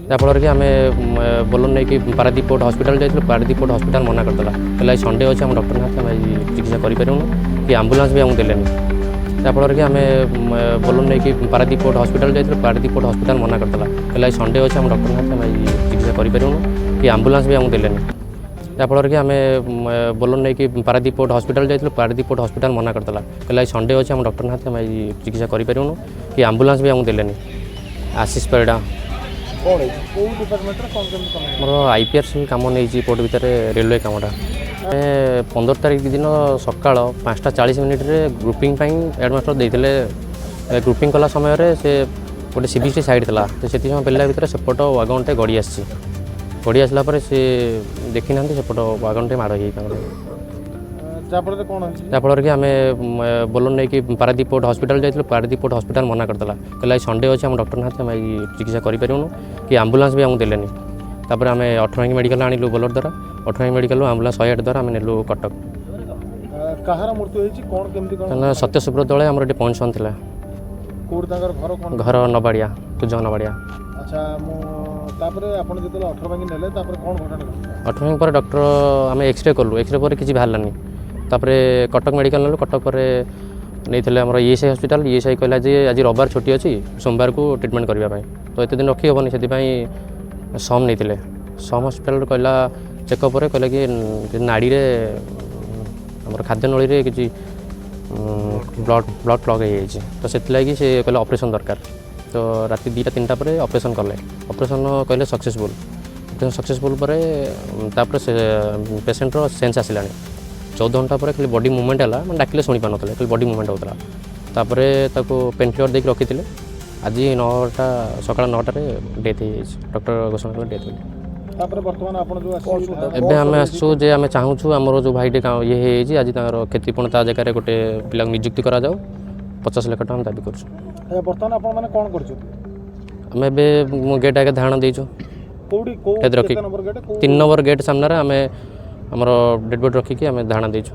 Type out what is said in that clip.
ଯାହାଫଳରେ କି ଆମେ ବୋଲର ନେଇକି ପାରାଦୀପ ପୋର୍ଟ ହସ୍ପିଟାଲ ଯାଇଥିଲୁ। ପାରାଦୀପ ପୋର୍ଟ ହସ୍ପିଟାଲ ମନା କରିଦେଲା, କହିଲା ଆଜି ସଣ୍ଡେ ଅଛି, ଆମ ଡକ୍ଟର ନାହାନ୍ତି, ଆମେ ଆଜି ଚିକିତ୍ସା କରିପାରିବୁନୁ କି ଆମ୍ବୁଲାନ୍ସ ବି ଆମକୁ ଦେଲେନି। ଯାହାଫଳରେ କି ଆମେ ବୋଲର ନେଇକି ପାରାଦୀପ ପୋର୍ଟ ହସ୍ପିଟାଲ ଯାଇଥିଲୁ। ପାରାଦୀପ ପୋର୍ଟ ହସ୍ପିଟାଲ ମନା କରିଦେଲା, କହିଲା ଆଜି ସଣ୍ଡେ ଅଛି, ଆମ ଡକ୍ଟର ନାହାନ୍ତି, ଆମେ ଆଜି ଚିକିତ୍ସା କରିପାରିବୁନୁ କି ଆମ୍ବୁଲାନ୍ସ ବି ଆମକୁ ଦେଲେନି। ଯାହାଫଳରେ କି ଆମେ ବୋଲର ନେଇକି ପାରାଦୀପ ପୋର୍ଟ ହସ୍ପିଟାଲ ଯାଇଥିଲୁ। ପାରାଦୀପ ପୋର୍ଟ ହସ୍ପିଟାଲ ମନା କରିଦେଲା, କହିଲା ଆଜି ସଣ୍ଡେ ଅଛି, ଆମ ଡକ୍ଟର ନାହାନ୍ତି, ଆମେ ଆଜି ଚିକିତ୍ସା କରିପାରିବୁନୁ କି ଆମ୍ବୁଲାନ୍ସ ବି ଆମକୁ ଦେଲେନି। ଆଶିଷ ପରିଡ଼ା। କ'ଣ ହେଇଛି, କେଉଁ ଡିପାର୍ଟମେଣ୍ଟରେ, କ'ଣ କେମିତି କାମ? ମୋର ଆଇପିଆର୍ସି କାମ ନେଇଛି ପୋର୍ଟ ଭିତରେ, ରେଲୱେ କାମଟା। ଆମେ 15 ତାରିଖ ଦିନ ସକାଳ 5ଟା 40 ମିନିଟ୍ରେ ଗ୍ରୁପିଂ ପାଇଁ ହେଡ଼ମାଷ୍ଟର ଦେଇଥିଲେ। ଗ୍ରୁପିଂ କଲା ସମୟରେ ସେ ଗୋଟେ ସିବିସି ସାଇଡ଼୍ ଥିଲା, ତ ସେତିକି ସମୟ ପେଲିଲା ଭିତରେ ସେପଟ ୱାଗନଟେ ଗଡ଼ି ଆସିଛି। ଗଡ଼ି ଆସିଲା ପରେ ସେ ଦେଖିନାହାନ୍ତି, ସେପଟ ୱାଗନଟେ ମାଡ଼ ହେଇଯାଇଛି ତାଙ୍କର। ଯାହାଫଳରେ କ'ଣ ହେଇଛି? ଯାହାଫଳରେ କି ଆମେ ବୋଲର ନେଇକି ପାରାଦୀପ ପୋର୍ଟ ହସ୍ପିଟାଲ ଯାଇଥିଲୁ। ପାରାଦୀପ ପୋର୍ଟ ହସ୍ପିଟାଲ ମନା କରିଦେଲା, କହିଲା ଆଜି ସଣ୍ଡେ ଅଛି, ଆମ ଡକ୍ଟର ନାହାନ୍ତି, ଆମେ ଆଜି ଚିକିତ୍ସା କରିପାରିବୁନୁ କି ଆମ୍ବୁଲାନ୍ସ ବି ଆମକୁ ଦେଲେନି। ତାପରେ ଆମେ ଅଠରଭାଙ୍ଗି ମେଡ଼ିକାଲ ଆଣିଲୁ ବୋଲର ଦ୍ୱାରା। ଅଠରଭାଙ୍ଗି ମେଡ଼ିକାଲରୁ ଆମ୍ବୁଲାନ୍ସ 108 ଦ୍ୱାରା ଆମେ ନେଲୁ କଟକ। କାହାର ମୃତ୍ୟୁ ହେଇଛି, କ'ଣ କେମିତି କ'ଣ? କାରଣ ସତ୍ୟସୁବ୍ରତ ଦଳେ, ଆମର ଏଠି ପହଞ୍ଚନ୍ ଥିଲା। କୋଉଠି ତାଙ୍କର ଘର କ'ଣ? ଘର ନବାଡ଼ିଆ, ତୁଜ ନବାଡ଼ିଆ। ଆଚ୍ଛା, ମୁଁ ତାପରେ ଆପଣ ଯେତେବେଳେ ଅଠରଭାଙ୍ଗି ନେଲେ, ତାପରେ କ'ଣ ଘଟଣା ଘଟିଲା? ଅଠରଭାଙ୍ଗି ପରେ ଡକ୍ଟର, ଆମେ ଏକ୍ସରେ କଲୁ। ଏକ୍ସରେ ପରେ କିଛି ବାହାରିଲାନି। ତାପରେ କଟକ ମେଡ଼ିକାଲ ନେଲୁ। କଟକ ପରେ ନେଇଥିଲେ ଆମର ଇଏସ୍ଆଇ ହସ୍ପିଟାଲ। ଇଏସ୍ଆଇ କହିଲା ଯେ ଆଜି ରବିବାର ଛୁଟି ଅଛି, ସୋମବାରକୁ ଟ୍ରିଟମେଣ୍ଟ କରିବା ପାଇଁ। ତ ଏତେ ଦିନ ରଖି ହେବନି, ସେଥିପାଇଁ ସମ୍ ନେଇଥିଲେ। ସମ୍ ହସ୍ପିଟାଲରୁ କହିଲା, ଚେକଅପ୍ ପରେ କହିଲା କି ନାଡ଼ିରେ, ଆମର ଖାଦ୍ୟ ନଳୀରେ କିଛି ବ୍ଲଡ଼ କ୍ଲଟ୍ ହେଇଯାଇଛି। ତ ସେଥିଲାଗି ସେ କହିଲେ ଅପରେସନ୍ ଦରକାର। ତ ରାତି 2ଟା 3ଟା ପରେ ଅପରେସନ୍ କଲେ। ଅପରେସନ୍ କହିଲେ ସକ୍ସେସଫୁଲ୍। ଅପରେସନ୍ ସକ୍ସେସଫୁଲ୍ ପରେ ତାପରେ ସେ ପେସେଣ୍ଟର ସେନ୍ସ ଆସିଲାଣି। 14 ଘଣ୍ଟା ପରେ ଖାଲି ବଡି ମୁଭମେଣ୍ଟ ହେଲା, ମାନେ ଡାକିଲେ ଶୁଣିପାରୁନଥିଲେ, ଖାଲି ବଡି ମୁଭମେଣ୍ଟ ହେଉଥିଲା। ତାପରେ ତାକୁ ପେନ୍ କିଲର୍ ଦେଇକି ରଖିଥିଲେ। ଆଜି 9ଟା, ସକାଳ 9ଟାରେ ଡେଥ୍ ହେଇଯାଇଛି। ଡକ୍ଟର ଘୋଷଣା କଲେ ଡେଥ୍ ବୋଲି। ତାପରେ ବର୍ତ୍ତମାନ ଆପଣ ଯେଉଁ ଆସି ଏବେ ଆମେ ଆସିଛୁ ଯେ ଆମେ ଚାହୁଁଛୁ ଆମର ଯେଉଁ ଭାଇଟି ଇଏ ହେଇଯାଇଛି ଆଜି, ତାଙ୍କର କ୍ଷତିପୂରଣ, ତା ଜାଗାରେ ଗୋଟେ ପିଲାକୁ ନିଯୁକ୍ତି କରାଯାଉ। 50 ଲକ୍ଷ ଟଙ୍କା ଆମେ ଦାବି କରୁଛୁ। ଆଚ୍ଛା, ବର୍ତ୍ତମାନ ଆପଣ ମାନେ କ'ଣ କରୁଛନ୍ତି? ଆମେ ଏବେ ଗେଟ୍ ଆଗେ ଧାରଣା ଦେଇଛୁ। କୋଉଠି, କୋଉ କେତେ ରଖି କେତେ ନମ୍ବର ଗେଟ୍ କୋଉ? 3 ନମ୍ବର ଗେଟ୍ ସାମ୍ନାରେ ଆମେ ଆମର ଡେଡ୍ ବଡି ରଖିକି ଆମେ ଧାରଣା ଦେଇଛୁ।